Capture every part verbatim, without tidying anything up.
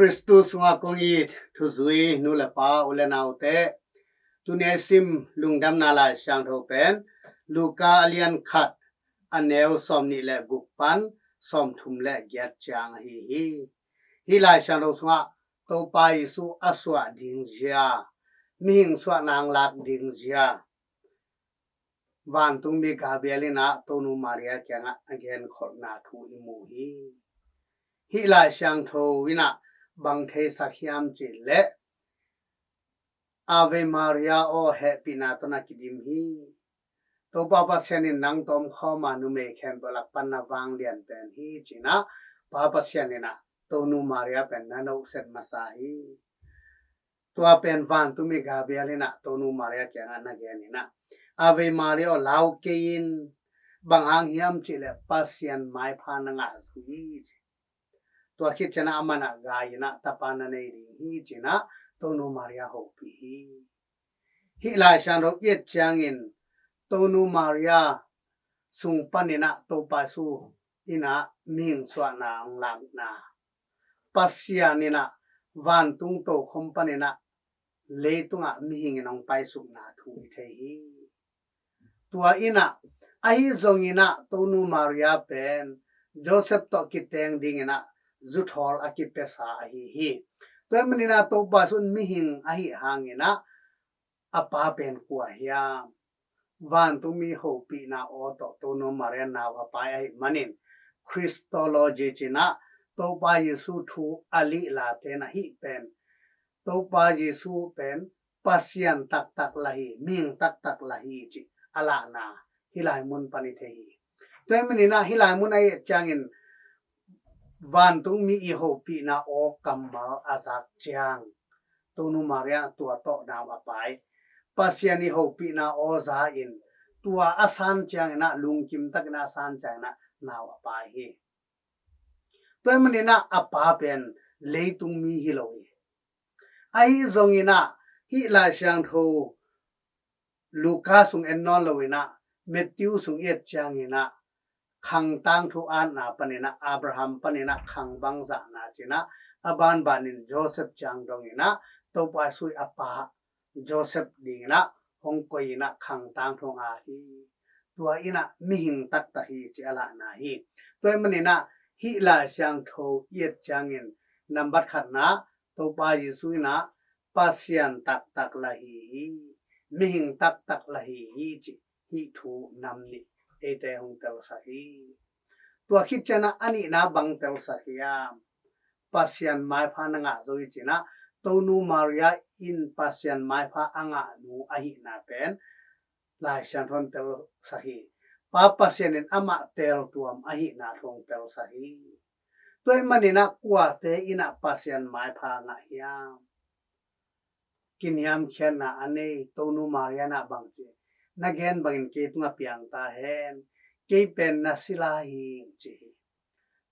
Khristu sungah kong it thuzui nu le pa, u le naute, tuni a i sim lungdamna Lai Siangtho pen Luka a lian khat, a neu sawmnih le guk pan sawmthum le giat ciang ahi hi. Hih Lai Siangtho sungah Topa Jesu a suah ding zia, mihing suahna lak ding zia, vantungmi Gabriel in ah Tonu Maria kiangah a genkholhna thu i mu hi. Hih Lai Siangtho in ah bang theisak hiam cih leh, Ave Maria aw, hehpihna tawh na kidim hi. Topa Pasian in nang tawmkhawm a, numei khempeuh lak pan na vanglian pen hi, ci-in ah Pa Pasian in ah Tonu Maria pen na nohset masa hi. Tua pen vantungmi Gabriel in ah Tonu Maria kiangah na gen in ah, Ave Maria aw, lau kei in, bang hang hiam cih leh Pasian maipha na ngah zo hi, ci. Tua khit ciangin ah aman ah gai in ah tapa na nei ding hi, ci-in ah Tonu Maria hopih hi. Hih Lai Siangtho i et ciangin Tonu Maria sung panin ah Topa Jesu in ah mihing suahna hong lakna, Pasian in ah vantung tokhom panin ah leitungah mihing in hong paisukna thu i thei hi. Tua in ah, ahi zongin ah Tonu Maria pen Joseph tawh kiteng dingin ah zuthawl a kipiasa ahi hi. Tua ahih manin ah Topa Jesu in mihing ahih hangin ah a pa pen kua hiam? Vantungmi hopihna aw tawh Tonu Maria nau a pai ahih manin, Christology ci-in ah Topa Jesu thu a lihlate in ah hih pen Topa Jesu pen Pasian taktak lah hi, mihing taktak lah hi, cih a lahna hih lai mun pan i thei hi. Tua ahih manin ah hih lai mun a i et ciangin vantungmi i hopihna aw kammal a zak ciang, Tonu Maria tua tawh nau a pai. Pasian i hopihna aw za in tua a san ciangin ah, lungkim takin a san ciangin ah nau a pai hi. Tua ahih manin ah a pa pen leitungmi hi lo hi. Ahi zongin ah hih Lai Siangtho Luka sung en nawn lo in ah, Matthew sung i et ciangin ah khang tangthu atna panin ah, Abraham panin ah khang bang zahna ci-in ah, a banbanin Joseph ciang dongin ah Topa Jesu i a pa Joseph dingin ah hong koih in ah khang tangthu hong at hi. Tua in ah mihing taktak hi, ci a lahna hi. Tua ahih manin ah hih Lai Siangtho i et ciangin nambat khatna, Topa Jesu in ah Pasian taktak lah hi hi, mihing taktak lah hi hi, cih hih thu nam nih eite hong telsak hi. Tua khit ciangin ah a nihna bang telsak hiam? Pasian maipha na ngah zo hi, ci-in ah Tonu Maria in Pasian maipha a ngah nu ahihna pen Lai Siangtho in telsak hi. Pa Pasian in amah teeltuam ahihna thu hong telsak hi. Tua ahih manin ah kuate in ah Pasian maipha ngah hiam? Kiniamkhiatna a nei Tonu Maria in ah bang ci? Na gen bangin kei tungah piang ta hen, kei pen na sila hi, ci hi.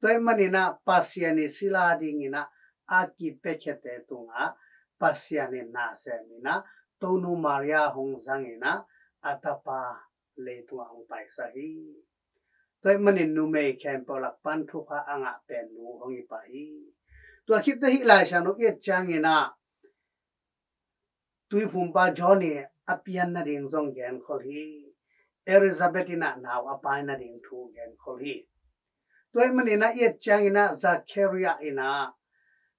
Tua ahih manin ah Pasian i sila dingin ah a kipiakhiate tungah Pasian in na sem in ah Tonu Maria hong zang in ah a tapa leitungah hong paisak hi. Tua ahih manin numei khempeuh lak pan thupha a ngah pen nu hong hi pah hi. Tua khit teh hih Lai Siangtho i et ciangin ah Tuiphumpa John i a pian nading zong genkhol hi. Elizabeth in ah nau a pai nading thu genkhol hi. Tua ahih manin ah i et ciangin ah Zachariah in ah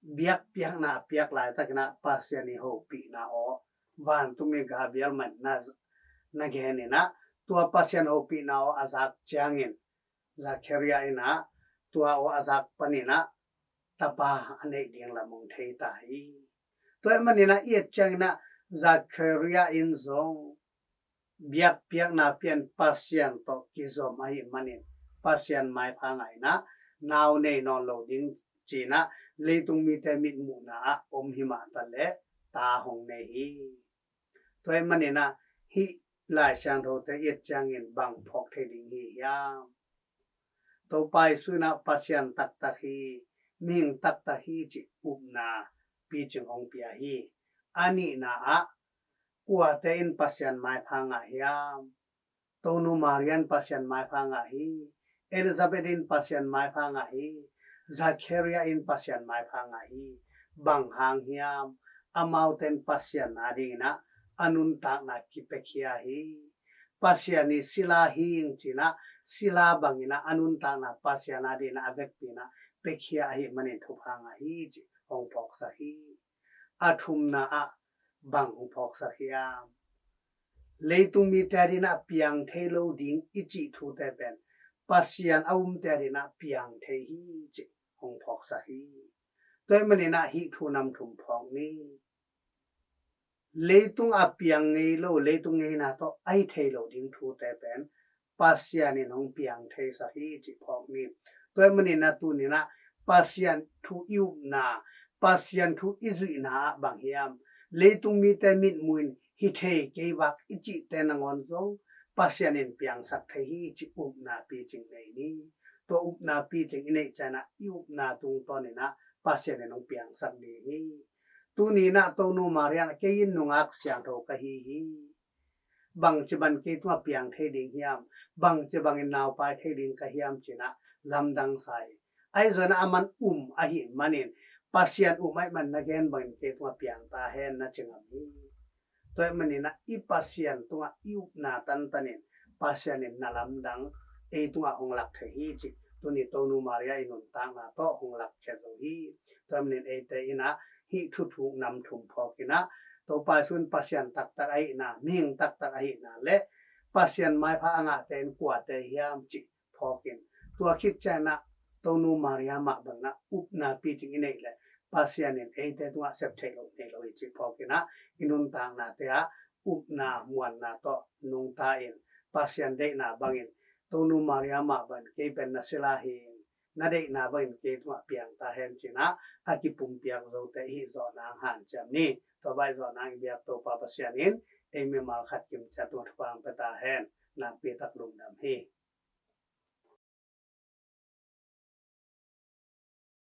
biakpiakna a piak laitakin ah Pasian i hopihna aw, vantungmi Gabriel mah in na, na gen in ah, tua Pasian hopihna aw a zak ciangin Zachariah in ah tua aw a zak panin ah tapa a neih ding lam hong thei ta hi. Tua ahih manin ah i et ciangin ah Zachariah in zong biakpiakna pian Pasian tawh kizom ahih manin Pasian maipha ngah in ah nau nei nawn lo ding ci-in ah leitung mite mitmuhna ah om hi mah ta leh ta hong nei hi. Tua ahih manin ah hih Lai Siangthote i et ciangin bang phawk thei ding hi hiam? Topa Jesu in ah Pasian taktak hi, mihing taktak hi cih upna picing hong pia hi. A nihna ah kuate in Pasian maipha ngah hiam? Tonu Maria in Pasian maipha ngah hi. Elizabeth in Pasian maipha ngah hi. Zachariah in Pasian maipha ngah hi. Bang hang hiam? Amaute'n Pasian adingin ah a nuntakna kipiakhia hi. Pasian i sila hi ing ci-in ah, sila bangin ah a nuntakna Pasian adingin ah a vekpi-in ah piakhia ahih manin thupha ngah hi cih hong phawksak hi. A thumna ah bang hong phawksak hiam? Leitung mite adingin ah piang thei lo ding i cih thute pen Pasian a umte adingin ah piang thei hi cih hong phawksak hi. Tua ahih manin ah hih thu nam thum phawk ni. Leitung a piang ngei lo, leitung ngeina tawh a hi thei lo ding thute pen Pasian in hong piang theisak hi cih phawk ni. Tua ahih manin ah tuni-in ah Pasian thu i upna, Pasian thu i zuihna ah bang hiam? Leitung mite mitmuh in hi thei kei vak i cihte nangawn zong Pasian in piangsak thei hi cih upna picing nei ni. Tua upna picing i neih ciangin ah i upna tungtawnin ah Pasian in hong piangsak ding hi. Tuni-in ah Tonu Maria in ah kei in nungak siangtho ka hi hi. Bangci bangin kei tungah piang thei ding hiam? Bangci bangin naupai thei ding ka hiam ci-in ah lamdang sa hi. Ahi zongin ah aman um ahih manin, Pasian um ahih manin na gen bangin kei tungah piang ta hen na ci ngam hi. Tua ahih manin ah i Pasian tungah i upna tantanin Pasian in na lamdang ei tungah hong lak thei hi cih tuni Tonu Maria i nuntakna tawh hong lakkhia zo hi. Tua ahih manin eite in ah hih thuthuk nam thum phawkin ah Topa Jesu in Pasian taktak ahihna, mihing taktak ahihna le Pasian maipha a ngahte in kuate hiam cih phawkin, tua khit ciangin ah Tonu Maria mah bangin ah upna picing i neih leh Pasian in eite tungah sep theih loh nei lo hi cih phawkin ah i nuntaknate ah upna muanna tawh nungta in, Pasian deihna bangin Tonu Maria mah bangin kei pen na sila hi ing, na deihna bangin kei tungah piang ta hen ci-in ah a kipumpiak zote i hih zawh nang hanciam ni. Tua bang i zawh nang i biak Topa Pasian in ei mimal khat kim ciat tungah thupha hong pia ta hen.